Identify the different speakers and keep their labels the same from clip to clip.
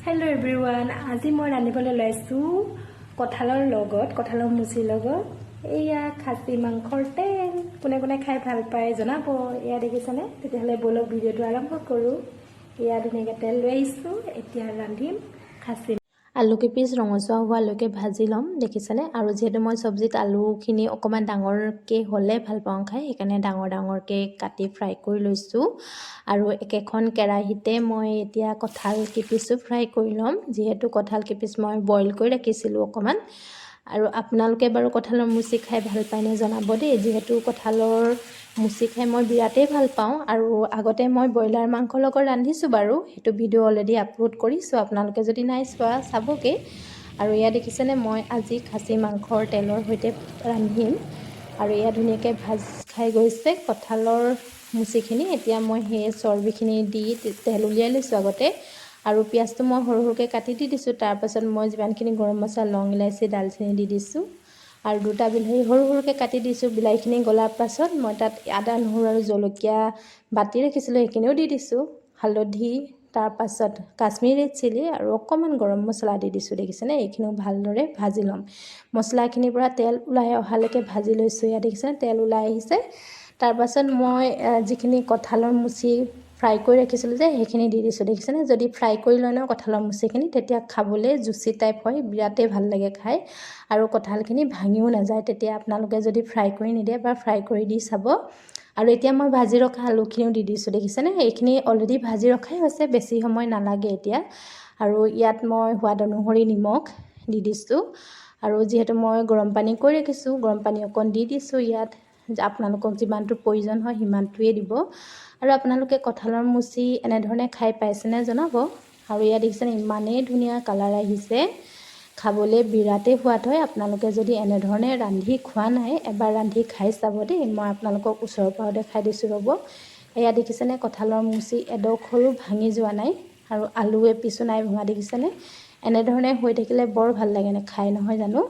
Speaker 1: Hello' everyone, আজি মই ৰান্ধিবলৈ ওলাইছোঁ কঁঠালৰ লগত, কঁঠালৰ মুচিৰ লগত এয়া খাচী মাংসৰ তেল। কোনে কোনে খাই ভাল পায় জনাব। এয়া দেখিছেনে? তেতিয়াহ'লে ব'লক, ভিডিঅ'টো আৰম্ভ কৰোঁ। এয়া ধুনীয়াকৈ তেল লৈ আহিছোঁ। এতিয়া ৰান্ধিম খাচী।
Speaker 2: আলু কেইপিচ ৰঙচুৱা হোৱালৈকে ভাজি ল'ম, দেখিছেনে? আৰু যিহেতু মই চব্জিত আলুখিনি অকণমান ডাঙৰকৈ হ'লে ভাল পাওঁ খাই, সেইকাৰণে ডাঙৰ ডাঙৰকৈ কাটি ফ্ৰাই কৰি লৈছোঁ। আৰু একেখন কেৰাহীতে মই এতিয়া কঁঠাল কেইপিচো ফ্ৰাই কৰি ল'ম, যিহেতু কঁঠাল কেইপিচ মই বইল কৰি ৰাখিছিলোঁ অকণমান। আৰু আপোনালোকে বাৰু কঁঠালৰ মুচি খাই ভাল পায়নে জনাব দেই। যিহেতু কঁঠালৰ মুচি খাই মই বিৰাটেই ভাল পাওঁ। আৰু আগতে মই ব্ৰইলাৰ মাংসৰ লগত ৰান্ধিছোঁ বাৰু, সেইটো ভিডিঅ' অলৰেডি আপলোড কৰিছোঁ, আপোনালোকে যদি নাই চোৱা চাবগৈ। আৰু এয়া দেখিছেনে? মই আজি খাচী মাংসৰ তেলৰ সৈতে ৰান্ধিম। আৰু এয়া ধুনীয়াকৈ ভাজ খাই গৈছে কঁঠালৰ মুচিখিনি। এতিয়া মই সেই চৰ্বিখিনি দি তেল উলিয়াই লৈছোঁ আগতে। আৰু পিঁয়াজটো মই সৰু সৰুকৈ কাটি দি দিছোঁ। তাৰপাছত মই যিমানখিনি গৰম মছলা, লং, ইলাচি, ডালচেনি দি দিছোঁ আৰু দুটা বিলাহী সৰু সৰুকৈ কাটি দিছোঁ। বিলাহীখিনি গলাৰ পাছত মই তাত আদা, নহৰু আৰু জলকীয়া বাতি ৰাখিছিলোঁ, সেইখিনিও দি দিছোঁ। হালধি, তাৰপাছত কাশ্মীৰী ৰেড চিলি আৰু অকণমান গৰম মছলা দি দিছোঁ, দেখিছেনে? এইখিনিও ভালদৰে ভাজি ল'ম। মছলাখিনিৰ পৰা তেল ওলাই অহালৈকে ভাজি লৈছোঁ। ইয়াত দেখিছেনে, তেল ওলাই আহিছে। তাৰপাছত মই যিখিনি কঁঠালৰ মুচি ফ্ৰাই কৰি ৰাখিছিলোঁ যে, সেইখিনি দি দিছোঁ, দেখিছেনে? যদি ফ্ৰাই কৰি লয় ন কঁঠালৰ মুচিখিনি, তেতিয়া খাবলৈ জুচি টাইপ হয়, বিৰাটেই ভাল লাগে খাই আৰু কঁঠালখিনি ভাঙিও নাযায় তেতিয়া, আপোনালোকে যদি ফ্ৰাই কৰি নিদিয়ে বা ফ্ৰাই কৰি দি চাব। আৰু এতিয়া মই ভাজি ৰখা আলুখিনিও দি দিছোঁ, দেখিছেনে? এইখিনি অলৰেডি ভাজি ৰখাই হৈছে, বেছি সময় নালাগে এতিয়া। আৰু ইয়াত মই সোৱাদ অনুসৰি নিমখ দি দিছোঁ। আৰু যিহেতু মই গৰম পানী কৰি ৰাখিছোঁ, গৰম পানী অকণ দি দিছোঁ ইয়াত। আপোনালোকক যিমানটো প্ৰয়োজন হয় সিমানটোৱে দিব। আৰু আপোনালোকে কঁঠালৰ মুচি এনেধৰণে খাই পাইছেনে জনাব। আৰু ইয়াত দেখিছেনে, ইমানেই ধুনীয়া কালাৰ আহিছে, খাবলৈ বিৰাটেই সোৱাদ হয়। আপোনালোকে যদি এনেধৰণে ৰান্ধি খোৱা নাই, এবাৰ ৰান্ধি খাই চাব দেই। মই আপোনালোকক ওচৰৰ পৰাও দেখাই দিছোঁ, ৰ'ব। এয়া দেখিছেনে, কঁঠালৰ মুচি এডোখৰো ভাঙি যোৱা নাই আৰু আলু এপিচো নাই ভঙা, দেখিছেনে? এনেধৰণে হৈ থাকিলে বৰ ভাল লাগে খাই, নহয় জানো?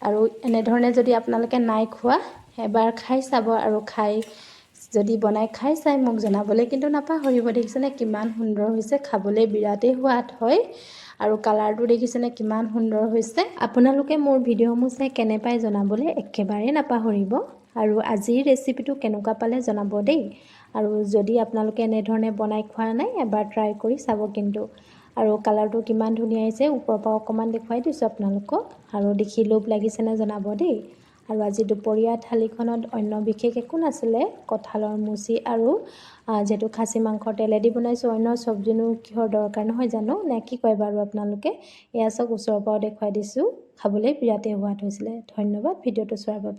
Speaker 2: আৰু এনেধৰণে যদি আপোনালোকে নাই খোৱা, এবাৰ খাই চাব। আৰু খাই যদি বনাই খাই চাই মোক জনাবলৈ কিন্তু নাপাহৰিব। দেখিছেনে, কিমান সুন্দৰ হৈছে? খাবলৈ বিৰাটেই সোৱাদ হয়। আৰু কালাৰটো দেখিছেনে, কিমান সুন্দৰ হৈছে? আপোনালোকে মোৰ ভিডিঅ'সমূহ চাই কেনে পায় জনাবলৈ একেবাৰে নাপাহৰিব। আৰু আজিৰ ৰেচিপিটো কেনেকুৱা পালে জনাব দেই। আৰু যদি আপোনালোকে এনেধৰণে বনাই খোৱা নাই, এবাৰ ট্ৰাই কৰি চাব কিন্তু। আৰু কালাৰটো কিমান ধুনীয়া আহিছে, ওপৰৰ পৰা অকণমান দেখুৱাই দিছোঁ আপোনালোকক। আৰু দেখি লোভ লাগিছেনে জনাব দেই। আৰু আজি দুপৰীয়া থালিখনত অন্য বিশেষ একো নাছিলে, কঁঠালৰ মুচি আৰু যিহেতু খাচী মাংসৰ তেলেদি বনাইছোঁ, অন্য চব্জিনো কিহৰ দৰকাৰ, নহয় জানো? নে কি কয় বাৰু আপোনালোকে? এয়া চাওক, ওচৰৰ পৰাও দেখুৱাই দিছোঁ। খাবলৈ বিৰাটেই সোৱাদ হৈছিলে। ধন্যবাদ ভিডিঅ'টো চোৱাৰ বাবে।